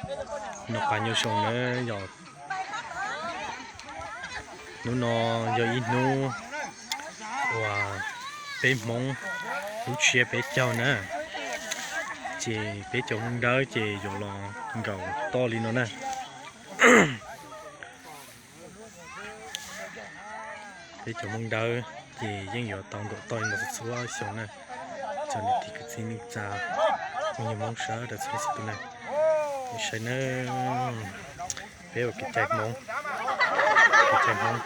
Noj qab nyob zoo nawb, yog hnub no yog ib hnub uas peb Hmoob lub tsiab peb caug na, ces peb cov Hmoob Dawb ces yuav los nkaum toj li no na. Peb cov Hmoob Dawb ces yeej yuav tau nkaum toj li no txhua xyoo na. Cov niam txiv kwv tij neej tsa, phooj ywg Hmoob sawv daws txhua leej txhua tus na, saib nawb, peb ua kev cai Hmoob, kev cai Hmoob.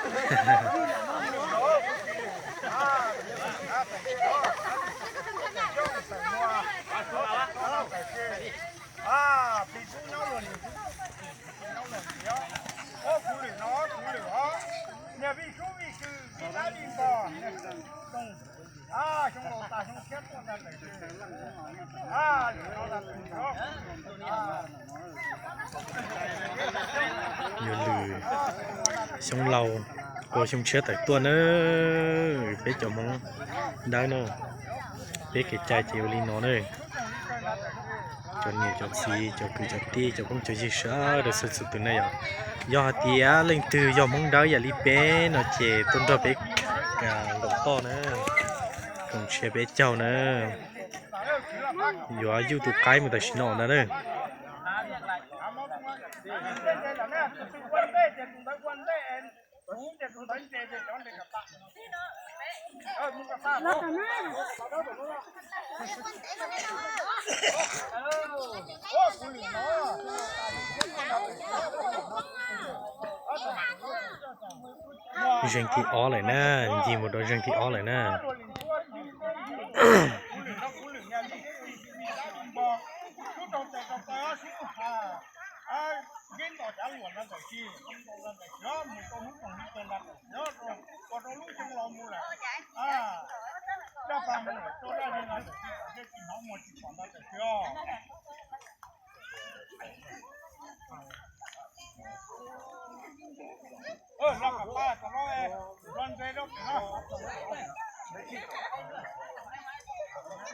Yuav lwm xyoo laus, ua xyoo tshiab tawm tuaj na, peb cov Hmoob Dawb na, peb kev cai ces ua li no na. Cov niam cov txiv, cov kwv cov tij, cov phooj cov ywg sawv daws txhua txhua tus na yom. Yog hais tias leej twg yog Hmoob Dawb yam li peb no ces tuaj nrog peb nkaum toj na, koom tsiab peb caug na. Yuav yuj tus qaib mus tam sim no ntag na. Zeeg thib ob lawm na, ncig mus rau zeeg thib ob lawm na.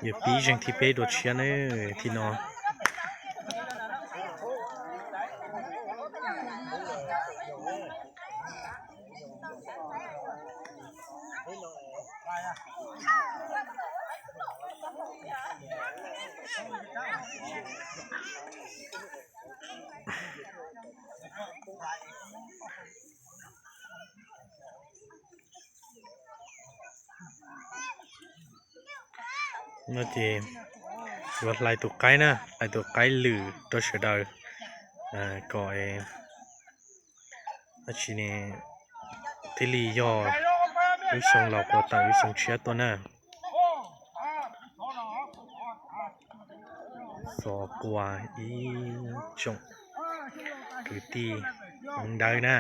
Yuav pib zeeg thib peb dua tshiab na, thib no. No ces yuav hlais tus qaib na, hlais tus qaib lwm rau sawv daws kom dab tsi ne, thiaj li yog lub xyoo laus quas tawm lub xyoo tshiab tuaj na. Xov quas ib tsoom kwv tij Hmoob Dawb na.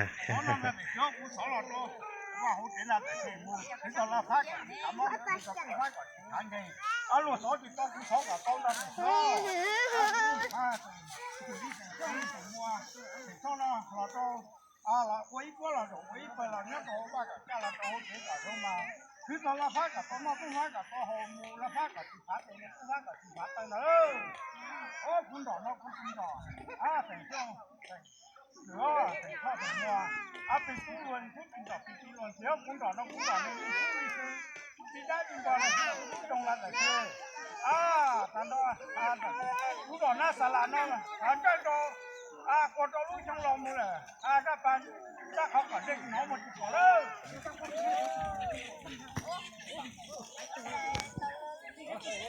Ua ib puab los zaum ua ib pawg los nyob rau hauv vaj kom caj los rau hauv tsev kom zoo mas. Khwv tau laj fab kom tau noj, tub fab kom tau haus, mus laj fab kom tsis phav tes, tub fab kom tsis phav taw ntawd. Kuv nrom no kuv tsis nrom, teem xyoo, teem xwm, teem thoj teem muag, pes tub luag xwb tsis nrom pes tub luag ntxiv, kuv nrom no kuv nrom li xwb li xwb, tsis dab tsis npog los xwb, zoo la ntawm xwb. Tag nrho kuv nrom nab xa las no, ntsawj rau, ua rau lub xyoo los mus lawm, zaj pas, zaj qhov kom dej tsis hnov muag tsis pom lawm.